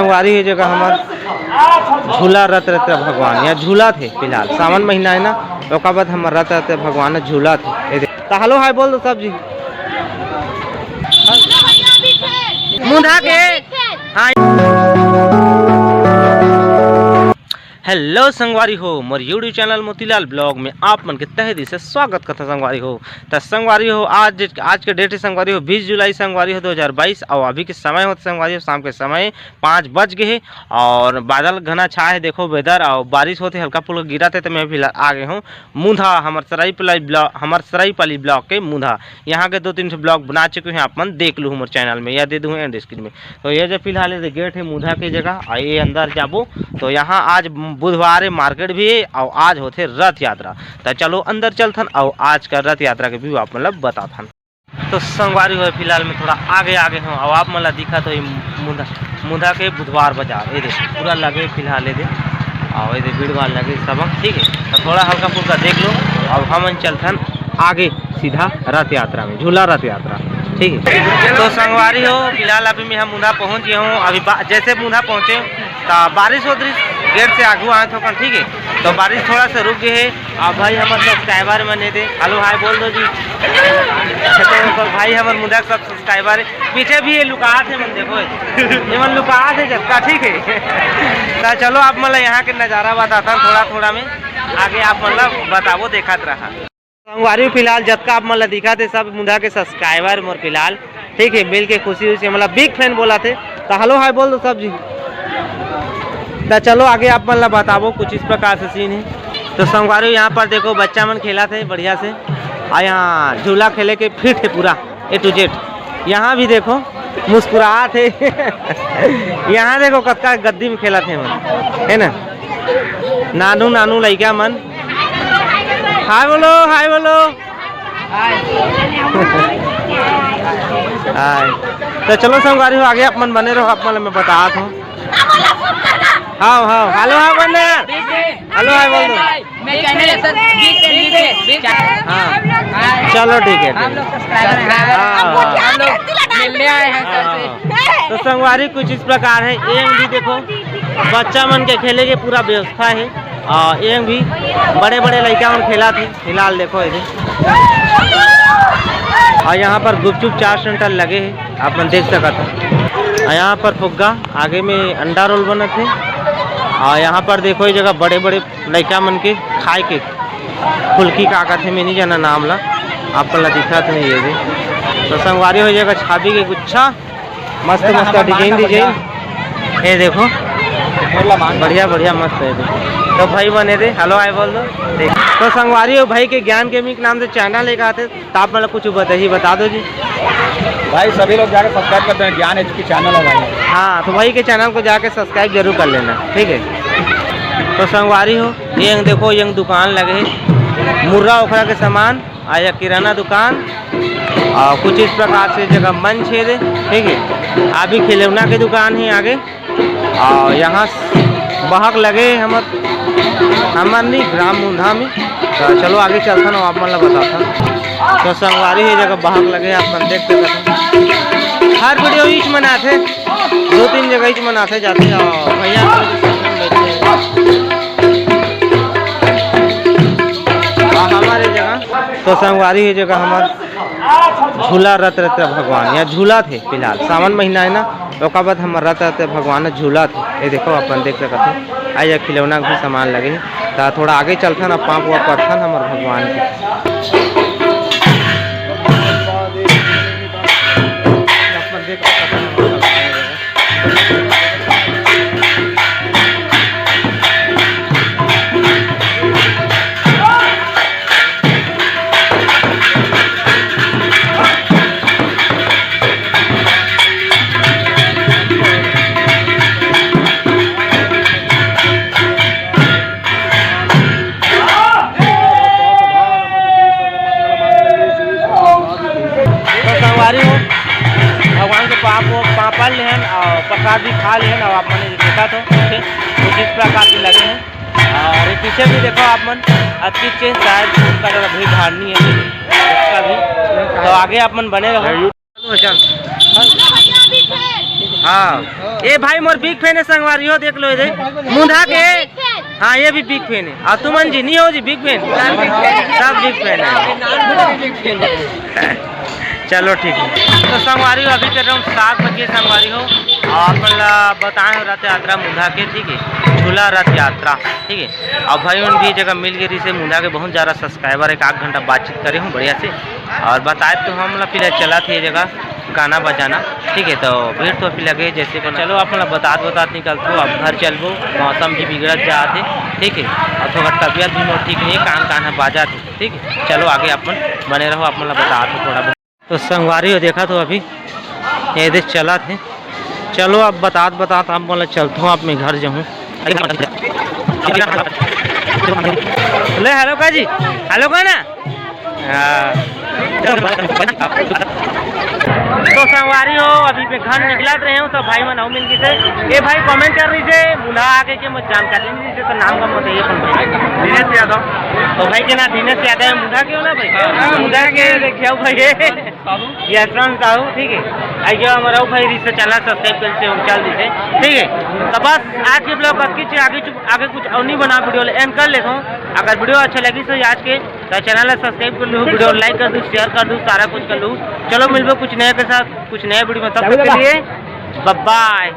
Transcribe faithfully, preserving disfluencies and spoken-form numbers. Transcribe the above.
संगवारी हो, ये जगह हमर झूला रथ यात्रा भगवान यहाँ झूलत हे। फिलहाल सावन महीना है ना, ओकर बाद हमर रथ यात्रा भगवान झूलत हे। ये देख, तो हेलो हाय बोल दो सब जी। मुंधा के। हाँ। हेलो संगवारी हो, मोर YouTube चैनल मोतीलाल ब्लॉग में आप मन के तहे दिल से स्वागत करता संगवारी हो। त संगवारी हो, आज, आज के डेट है संगवारी हो, बीस जुलाई संगवारी हो दो हज़ार बाईस, और अभी के समय होते संगवारी हो, शाम के समय पाँच बज गए है और बादल घना छा है। देखो वेदर और बारिश होते हल्का फुल्का गिरा थे, तो मैं फिलहाल आ गए हूँ मुंधा, हमर सराईपाली ब्लॉक, हमर सराईपाली ब्लॉक के मुंधा। यहाँ के दो तीन ठो ब्लॉग बना चुके हैं, आप मन देख लू मोर चैनल में या दे दूँ एंड स्क्रीन में। तो ये जो फिलहाल ये गेट है मुंधा के जगह, और ये अंदर जाबो। तो यहाँ आज बुधवार है, मार्केट भी है और आज होते रथ यात्रा। तो चलो अंदर चलथन और आज का रथ यात्रा के व्यू आप मतलब बताथन। तो संगवारी हो, फिलहाल मैं थोड़ा आगे आगे हूँ और आप मन ला दिखा तो ये मुंधा, मुंधा के बुधवार बाजार ये दे पूरा लगे फिलहाल ये दे, और ये दे भीड़ भाड़ लगे सब, ठीक है। तो थोड़ा हल्का फुल्का देख लो, अब हमन चलथन आगे सीधा रथ यात्रा में, झूला रथ यात्रा, ठीक है। तो संगवारी हो, फिलहाल अभी मैं हम मुंधा पहुँच गए हूँ। अभी बा-, जैसे मुंधा पहुँचे तो बारिश होत रहिस, गेट से आगू आए थोकन, ठीक है। तो बारिश थोड़ा सा रुक गए है। अब भाई हमर सब्सक्राइबर मन ये दे हेलो हाय बोल दो जी। तो, तो भाई हमर मुंधा के सब सब्सक्राइबर है, पीछे भी ये लुकात है मन, देखो ये मन लुकात है जतका, ठीक है। तो चलो आप मन ला यहाँ के नज़ारा बताथन थोड़ा थोड़ा में, आगे आप मन ला बताबो, देखत रहा। संगवारी हो, फिलहाल जतका आप मन ला दिखत हे सब मुंधा के सब्सक्राइबर मोर फिलहाल, ठीक है, मिल के खुशी हुई से मतलब बिग फैन बोलथे। तो हेलो हाय बोल दो सब जी। तो चलो आगे आप मन ला बताबो कुछ इस प्रकार से सीन है। तो संगवारी हो, यहाँ पर देखो बच्चा मन खेलथे बढ़िया से, और यहाँ झूला खेले के फिट है पूरा ए टू जेड। यहाँ भी देखो मुस्कुरात हे। यहाँ देखो कतका गद्दी में खेलथे मन, है ना, नानू नानू लइका मन। हाय बोलो, हाय बोलो। हाय। तो चलो संगवारी हो, आगे आप मन बने रहो, आप मन मैं बतात हूँ। हाँ हाँ, हेलो हाँ बने। हेलो हाय बोल दो। मैं चैनल है सर, बीस से बीस से बीस। हाँ। हाँ। चलो ठीक है, ठीक है। सब्सक्राइबर हैं। हाँ, हाँ। हम लोग मिलने आए हैं सर से। हाँ। तो संगवारी कुछ इस प्रकार है, एंग भी देखो बच्चा मन के खेले के पूरा व्यवस्था है, और एंग भी बड़े बड़े लइका मन खेलथे। फिलहाल देखो ये दे, और यहाँ पर गुपचुप चाट सेंटर लगे है, आप मन देख सकत हो। और यहाँ पर फुग्गा, आगे में अंडा रोल बनत है, और यहाँ पर देखो ये जगह बड़े बड़े लइका मन के खाए के फुल्की का कथे, मैं नहीं जाना नाम ला, आप मन ला दिखत है ये दे। तो संगवारी हो जाएगा छाबी के गुच्छा, मस्त मस्त डिजाइन डिजाइन। ये देखो बढ़िया बढ़िया मस्त है। तो भाई बने दे हेलो हाय बोल दो। तो संगवारी हो भाई के ज्ञान गेमिंग नाम से चैनल एक आते, तो आप मतलब कुछ बताइए, बता दो जी। भाई सभी लोग जाके सब्सक्राइब करते हैं, ज्ञान एचपी चैनल है भाई। हाँ, तो भाई के चैनल को जाके सब्सक्राइब जरूर कर लेना, ठीक है। तो संगवारी हो, ये देखो, ये दुकान लगे है मुर्रा ओखरा के सामान, आ या किराना दुकान, और कुछ इस प्रकार से जगह मंच है दे, ठीक है। अभी खिलौना के दुकान है आगे, और यहाँ बहक लगे हमर, हमर नहीं, ग्राम मुंधा में। तो चलो आगे चलथन, आप मन ला बताथन। तो संगवारी ये जगह बहक लगे, आप मन देख सकत हन। हर वीडियो इच मनाथे, दो तीन जगह इच मनाथे जाथे, और भैया हमारे जगह। तो संगवारी ये जगह हमार झूला रथ रथ भगवान यहाँ झूलत हे। फिलहाल सावन महीना है ना, ओकर बाद हमर रथ रथ भगवान झूलत हे। ये देखो, अपन देख सकत हो, आई जा खिलौना के भी सामान लगे हे। त थोड़ा आगे चलथन, अब पाँव वाँव परथन हमर भगवान के। अपन देख सकत हो, तो संगवारी हो, भगवान के पाँव, पाँव पर लेहन और प्रसाद भी खा लेहन और आप मन देखा तो कुछ इस प्रकार के लगे हैं। और ये पीछे भी देखो आप मन, अतिथि शायद उनका ज़्यादा भीड़ भाड़ नहीं है इसका भी। तो आगे आप मन बने रहो। चल। हाँ, ये भाई मोर big fan है संगवारी हो, देख लो ये दे मुंधा के। हाँ, ये भी big fan है। और तुमन जी नहीं हो जी big fan? सब big fan है। चलो ठीक है। तो संगवारी हो, अभी कर रहा हूँ सात बजे संगवारी हो, और अपन ला बताए हो रथ यात्रा मुंधा के, ठीक है, झूला रथ यात्रा, ठीक है। अब भाई मन भी जगह मिल गई से मुंधा के बहुत ज़्यादा subscriber, एक आध घंटा बातचीत करे हूँ बढ़िया से, और बताए तो हम ला फिर चला थे ये जगह गाना बजाना, ठीक है। तो भीड़ तो फिर लगे जैसे को, चलो अपन ला बतात बतात निकलथो, अब घर चलबो, मौसम भी बिगड़त जात है, ठीक है, और थोड़ा तबीयत भी मोर ठीक नहीं है, कान कान ह बाजत है, ठीक है। चलो आगे अपन बने रहो, अपन ला बतात हो थोड़ा बहुत। तो संगवारी हो देखा तो अभी ये दे चलत है, चलो अब बतात बतात आप बोला चलता हूँ, आप मैं घर जाऊँ। ले हेलो का जी, हेलो का ना। हाँ। तो संगवारी हो, अभी मैं घर निकलत रहे हूँ तो भाई मन अउ मिल गए थे। ये भाई comment कर रही थे मुंधा आके के मत जानकारी नहीं थे, तो नाम का मत ये कौन भाई? दिनेश यादव। तो भाई के ना दिनेश यादव है, मुंधा के हो ना भाई? हाँ, मुंधा के। देखिए भाई, यशवंत साहू, ठीक है। आई गया हमारा भाई, रिश्ते चैनल subscribe कर से हम चल देते, ठीक है। तो बस आज के vlog अतकी चीज, आगे चु-, आगे कुछ और नहीं बना, video end कर लेता हूँ। अगर video अच्छा लगी तो आज के तो चैनल ला subscribe कर लूँ, video like कर दूँ, share कर दूँ, सारा कुछ कर लूँ। चलो मिलबो कुछ नए के साथ, कुछ नए video में, तब तक के लिए bye bye।